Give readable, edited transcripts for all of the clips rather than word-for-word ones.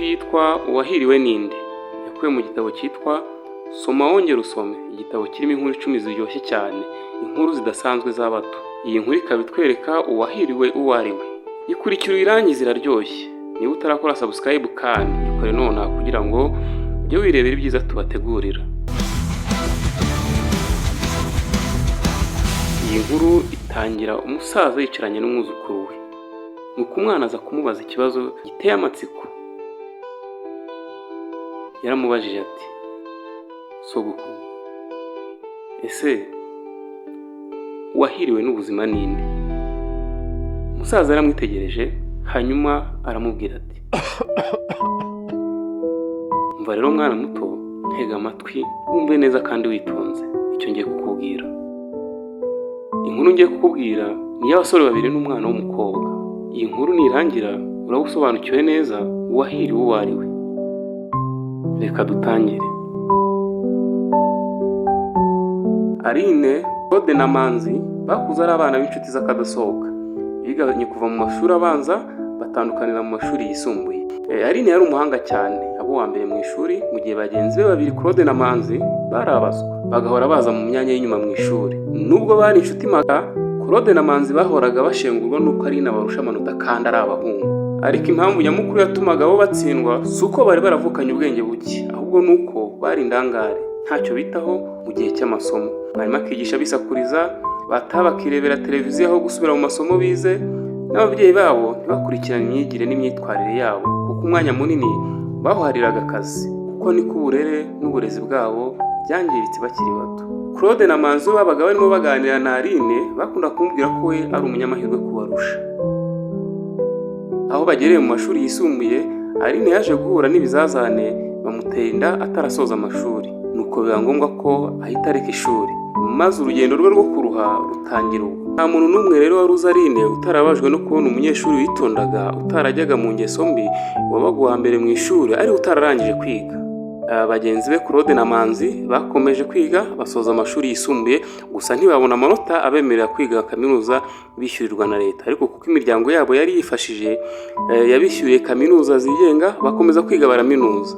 Yitwa "Uwahiriwe Ninde", yakuwe mu gitabo cyitwa "Soma Wongere Usome", igitabo kirimo inkuru 10 ziryoshye cyane, inkuru zidasanzwe z'abato. Iyi nkuru ikaba itwereka uwahiriwe uwo ari we. Ikurikira uyirangize, iraryoshye. Niba utarakora subscribe kandi, ikore nonaha kugira ngo ujye wirebera ibyiza tubategurira. Iyi nkuru itangira umusaza yicaranye n'umwuzukuru we, nuko umwana aza kumubaza ikibazo giteye amatsiko. Yaramubajije ati: "Sogokuru, ese uwahiriwe n'ubuzima ninde?" Umusaza yaramwitegereje, hanyuma aramubwira ati: "Umva rero mwana muto, ntega amatwi wumve neza kandi witonze icyo ngiye kukubwira. Inkuru ngiye kukubwira ni iy'abasore babiri n'umwana w'umukobwa. Iyi nkuru nirangira uraba usobanukiwe neza uwahiriwe uwo ari we. Reka dutangire." Aline, Claude na Manzi bakuze ari abana b'inshuti z'akadasohoka. Biganye kuva mu mashuri abanza, batandukanira mu mashuri yisumbuye. Aline yari umuhanga cyane, aba uwa mbere mu ishuri, mu gihe bagenzi be babiri, Claude na Manzi, bari abaswa, bagahora baza mu myanya y'inyuma mu ishuri. Nubwo bari inshuti magara, Claude na Manzi bahoraga bashengurwa n'uko Aline abarusha amanota kandi ari abahungu. Ariko impamvu nyamukuru yatumaga bo batsindwa si uko bari baravukanye ubwenge buke, ahubwo ni uko bari indangare, ntacyo bitaho mu gihe cy'amasomo. Mwarimu akigisha bisakuriza, bataha bakirebera televiziyo aho gusubira mu masomo bize, n'ababyeyi babo ntibakurikirane imyigire n'imyitwarire yabo, kuko umwanya munini bawuhariraga akazi. Kuko niko uburere n'uburezi bwabo byangiritse bakiri bato. Claude na Manzi babaga barimo baganira na Aline, bakunda kumubwira ko we ari umunyamahirwe kubarusha. Aho bagereye mu mashuri yisumbuye, Aline yaje guhura n'ibizazane, bamutera inda atarasoza amashuri, nuko biba ngombwa ko ahita areka ishuri, maze urugendo rwe rwo kuruha rutangira ubwo. Nta muntu n'umwe rero wari uzi Aline utarabajwe no kubona umunyeshuri witondaga, utarajyaga mu ngeso mbi, wabaga uwa mbere mu ishuri ariko utararangije kwiga. Bagenzi be Claude na Manzi bakomeje kwiga, basoza amashuri yisumbuye, gusa ntibabona amanota abemerera kwiga kaminuza bishyurirwa na leta. Ariko kuko imiryango yabo yari yifashije, yabishyuriye kaminuza zigenga, bakomeza kwiga baraminuza.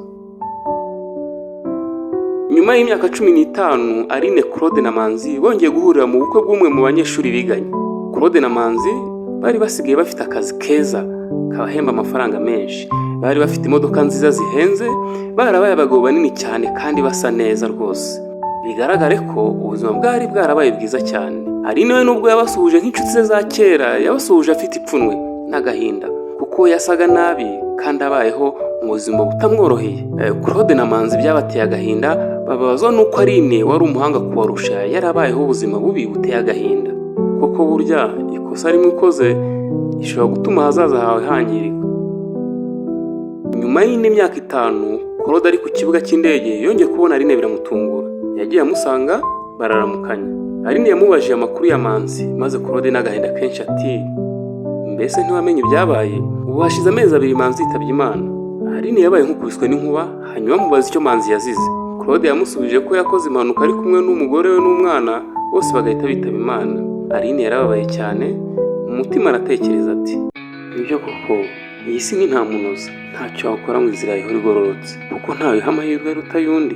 Nyuma y'imyaka 15, Aline, Claude na Manzi bongeye guhurira mu bukwe bw'umwe mu banyeshuri biganye. Claude na Manzi bari basigaye bafite akazi keza kabahemba amafaranga menshi, bari bafite imodoka nziza zihenze, barabaye abagabo banini cyane kandi basa neza rwose, bigaragare ko ubuzima bwari bwarabaye bwiza cyane. Aline we, nubwo yabasuhuje nk'inshuti ze za kera, yabasuhuje afite ipfunwe n'agahinda, kuko yasaga nabi kandi abayeho mu buzima butamworoheye. Claude na Manzi byabateye agahinda, bababazwa n'uko Aline wari umuhanga kubarusha yarabayeho ubuzima bubi buteye agahinda. Koko burya ikosa rimwe ukoze rishobora gutuma ahazaza hawe hangirika. Nyuma y'indi myaka 5, Claude ari ku kibuga cy'indege yongeye kubona Aline, biramutungura. Yagiye amusanga, bararamukanya. Aline yamubajije amakuru ya Manzi, maze Claude n'agahinda kenshi ati: "Mbese ntiwamenye ibyabaye? Ubu hashize amezi 2 Manzi yitabye Imana." Aline yabaye nk'ukubiswe n'inkuba, hanyuma amubaza icyo Manzi yazize. Claude yamusubije ko yakoze impanuka ari kumwe n'umugore we n'umwana, bose bagahita bitaba Imana. Aline yarababaye cyane, mu mutima aratekereza ati: "Nibyo koko, iyi si ni nta munoza, ntacyo wakora ngo inzira ihore igororotse, kuko ntawe iha amahirwe aruta ay'undi."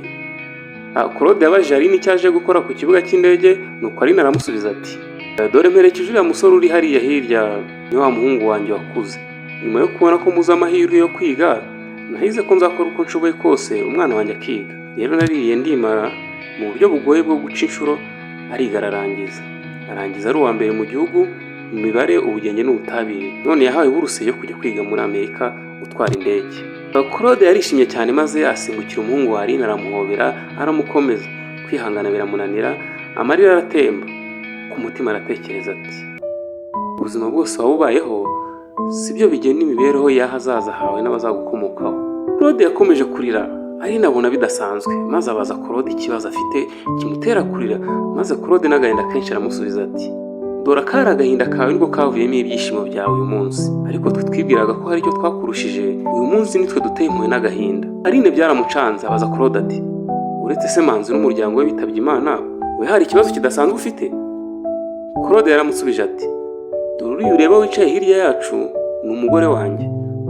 Claude yabajije Aline icyo aje gukora ku kibuga cy'indege, nuko Aline aramusubiza ati: "Dore mperekeje uriya musore uri hariya hirya, ni wa muhungu wanjye wakuze. Nyuma yo kubona ko muzi amahirwe yo kwiga, nahize ko nzakora uko nshoboye kose umwana wanjye akiga. Rero naririye ndimara, mu buryo bugoye bwo guca inshuro, ariga ararangiza, arangiza ari uwa mbere mu gihugu mu mibare, ubugenge n'ubutabire. None yahawe buruse yo kujya kwiga muri Amerika gutwara indege." Claude yarishimye cyane, maze asimbukira umuhungu wa Aline, aramuhobera, aramukomeza. Kwihangana biramunanira, amarira aratemba. Ku mutima aratekereza ati: "Ubuzima bwose waba ubayeho si byo bigena imibereho y'ahazaza hawe n'abazagukomokaho." Claude yakomeje kurira. Aline abona bidasanzwe, maze abaza Claude ikibazo afite kimutera kurira, maze Claude n'agahinda kenshi aramusubiza ati: "Dore akari agahinda kawe nibwo kavuyemo ibyishimo byawe uyu munsi, ariko twe twibwiraga ko hari icyo twakurushije, uyu munsi nitwe duteye impuhwe n'agahinda." Aline byaramucanze, abaza Claude ati: "Uretse se Manzi n'umuryango we bitabye Imana, we hari ikibazo kidasanzwe ufite?" Claude yaramusubije ati: "Dore uriya ureba wicaye hirya yacu ni umugore wanjye,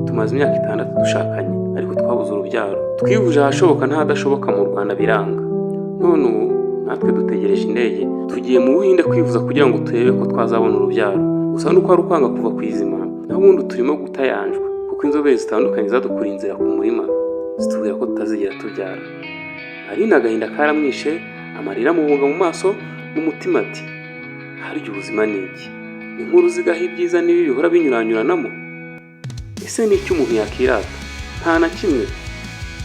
tumaze imyaka 6 dushakanye, Ariko twabuze urubyaro. Twivuje ahashoboka n'ahadashoboka mu Rwanda biranga. None ubu natwe dutegereje indege, tugiye mu Buhinde kwivuza kugira ngo turebe ko twazabona urubyaro. Gusa nuko ari ukwanga kuva ku izima, naho ubundi turimo gutayanjwa, kuko inzobere zitandukanye zadukuriye inzira ku murima, zitubwira ko tutazigera tubyara. Aline agahinda karamwishe, amarira amubunga mu maso, mu mutima ati: "Harya ubuzima ni iki? Ni nk'uruziga aho ibyiza n'ibibi bihora binyuranyuranamo. Ese ni iki umuntu yakirata? Nta na kimwe,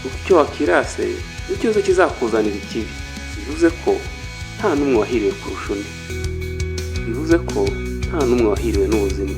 kuko icyo wakirase nicyo kizakuzanira ikibi." Bivuze ko nta n'umwe wahiriwe kurusha undi, bivuze ko nta n'umwe wahiriwe n'ubuzima.